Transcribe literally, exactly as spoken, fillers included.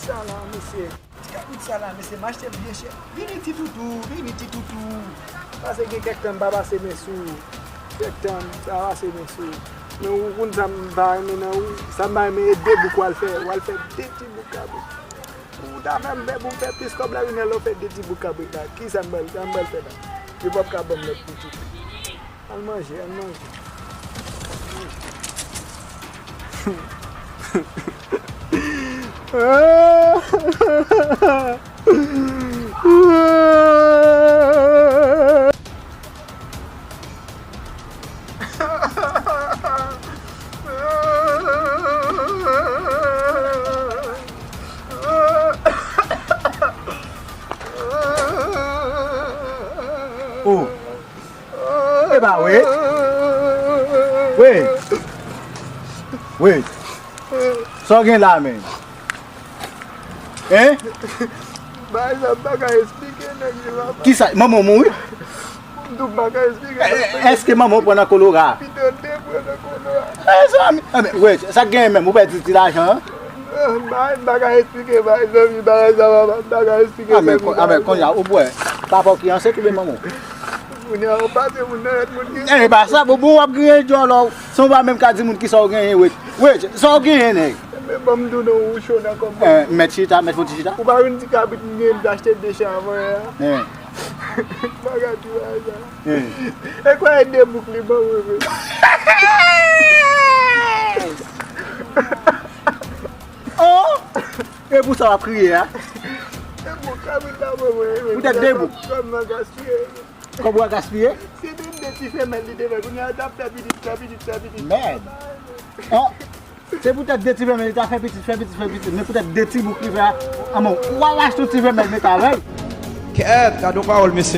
Sa la, mesye. Ti kabrit sa la, mesye, m achte l byen chè. Vini ti toutou, vini ti toutou. Pase gen kèk tan m pa pase men sou ou. Kèk tan m pa pase men sou ou. Men ou konn sa m pa renmen nan ou. Sa m pa renmen e de bouk w al fè. W al fè de ti bouk kabrit. Ou ta fè m pè pou m fè plis kòb la, jounen lè w fè de ti bouk kabrit la. Kisa m pral, sa m pral fè la? Yo p ap ka ban m lòt pitit. Al manje, al manje. Oh. Epa, Wade. Wade. Wade. Sa w gen la, menm? Hein? Bay sa, m pa ka esplike nèg yo, papa. Kisa? Manman w mouri? M tou m pa ka esplike. Èske manman w pran nan kolera? Pito de pran nan kolera. Mezanmi. Wade, sa k genyen menm? Ou pèdi ti lajan an? Bay, m pa ka esplike, bay, zanmi, bagay sa, papa, m pa ka esplike, zanmi, bagay sa. Amè, kounye a, ou bwè. Papa w ki ansent oubyen manman w? Kounye a, ou pase moun nan lòt moun ki. E pa sa, bon, bon, w ap griyen djòl ou. San w pa menm ka di moun kisa w genyen, Wade. Wade, sa w genyen, nèg? Men ban m di w non, ou cho nan kòm mwen. Mèt chita, mèt fon ti chita. Ou pa wè ti kabrit m genyen, m te achte de chè avan yè a? Bagay ti bagay sa. E kwa e de bouk li ban mwen, vre? Oh! E pou sa w ap kriye a? E pou kabrit la ban mwen, vre. Poutèt de bouk. Kòb mwen gaspiye. Kòb ou a gaspiye? Se de, de ti femèl li te fè, kounye a l t ap fè pitit, fè pitit, fè pitit. Mèd. Oh! Se poutèt de ti femèl li ta fè pitit, fè pitit, fè pitit. Men poutèt de ti bouk li fè a, anmò, w al achte yon ti femèl met avè l. Kèt, gade yon pawòl, mesye.